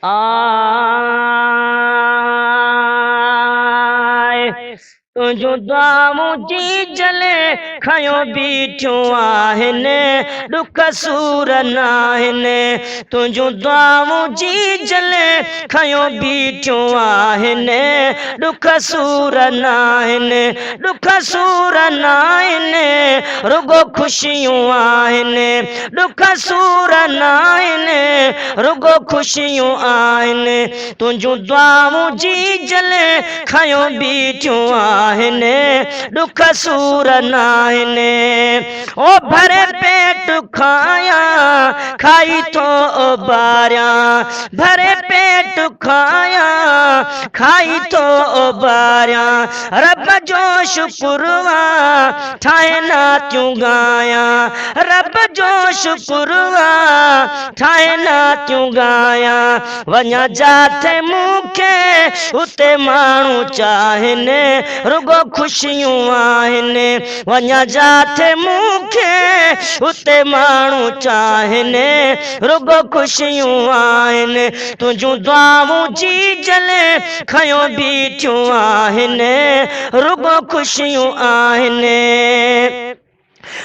آء تنهنجون دعائون جيجل کنيو بيٺيون آهن، ڏک سور ناهن. تنهنجون دعائون جيجل کنيو بيٺيون آهن، ڏک سور ناهن. ڏک سور ناهن، رڳو خوشيون آهن. ڏک سور ناهن، رڳو خوشيون آهن. تنهنجون دعائون جيجل کنيو بيٺيون آهن، ڏک سور ناهن. او ڀري پيٽ کايان، کائي ٿو اڀاريان. ڀري پيٽ کايان، کائي ٿو اڀاريان. رب جو شڪر آ، ٺاهي نعتيون ڳايان. رب جو شڪر آ، ٺاهي نعتيون ڳايان. وڃان جاٿي مون کي اتي ماڻهو چاهن، رڳو خوشيون آهن. وڃان جاٿي مون کي اتي ماڻهو چاهن، رڳو خوشيون آهن. تنهنجون دعائون جيجل کنيو بيٺيون آهن، رڳو خوشيون آهن.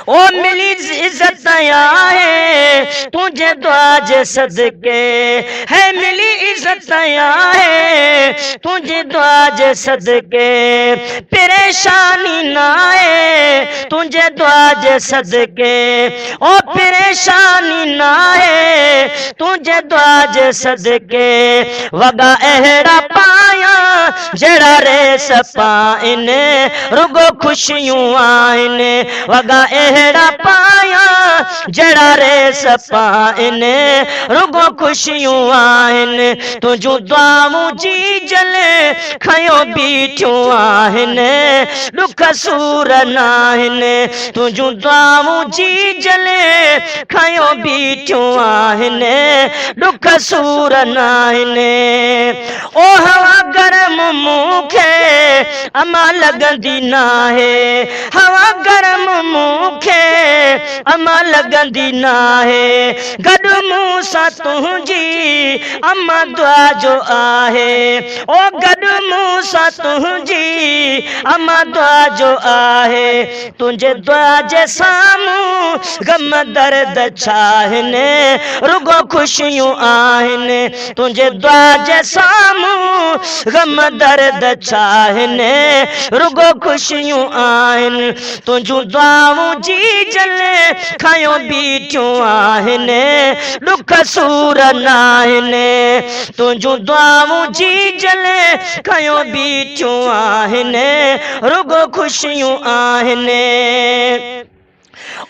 او ملي عزت آهي تنهنجي دعا جي صدقي، هي ملي عزت آهي تنهنجي دعا جي صدقي. پريشاني ناهي تنهنجي دعا جي صدقي، او پريشاني ناهي تنهنجي دعا جي صدقي. وڳا اهڙا پايان جهڙا ريس پائن، رڳو خوشيون آهن. وڳا اهڙا پايان جهڙا ريس پائن، رڳو خوشيون آهن. تنهنجون دعائون جيجل کنيو بيٺيون آهن، ڏک سور ناهن. تنهنجون دعائون جيجل کنيو بيٺيون آهن، ڏک سور ناهن. او هوا گرم مون کي اما لڳندي ناهي، هوا گرم مون کي اما لڳندي ناهي. گڏ مون سان تنهنجي اما دعا جو آهي، او گڏ مون سان تنهنجي اما دعا جو آهي. تنهنجي دعا جي سامهون غم درد ڇاهن، رڳو خوشيون آهن. تنهنجي دعا جي سامهون غم درد ڇاهن، رڳو خوشيون آهن. تنهنجون دعائون جيجل کنيو بيٺيون آهن، ڏک سور ناهن. تنهنجون دعائون جيجل کنيو بيٺيون آهن، رڳو خوشيون آهن.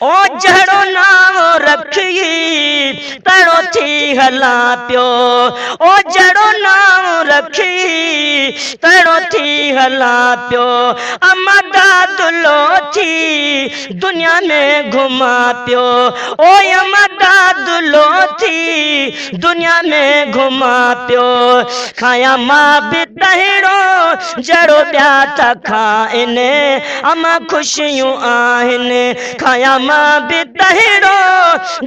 او جهڙو نانء رکي تهڙو ٿي هلان پيو، او جهڙو نانء رکي تهڙو ٿي هلان پيو. اما دادلو ٿي دنيا ۾ گهمان پيو، او اما دادلو ٿي دنيا ۾ گهمان پيو. کايان مان به تهڙو جهڙو ٻيا ٿا کائن، اما خوشيون آهن. کايان مان به تهڙو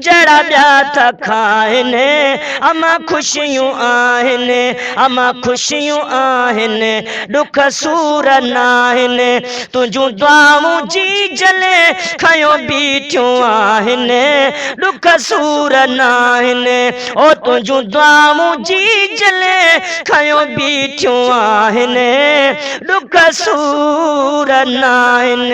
جهڙا ٻيا ٿا کائن، اما خوشيون آهن. اما خوشيون آهن، ڏک سور ناهن. تنهنجون دعائون جيجل کنيو بيٺيون آهن، ڏک سور ناهن. او تنهنجون دعائون جيجل کنيو بيٺيون آهن، ڏک سور ناهن.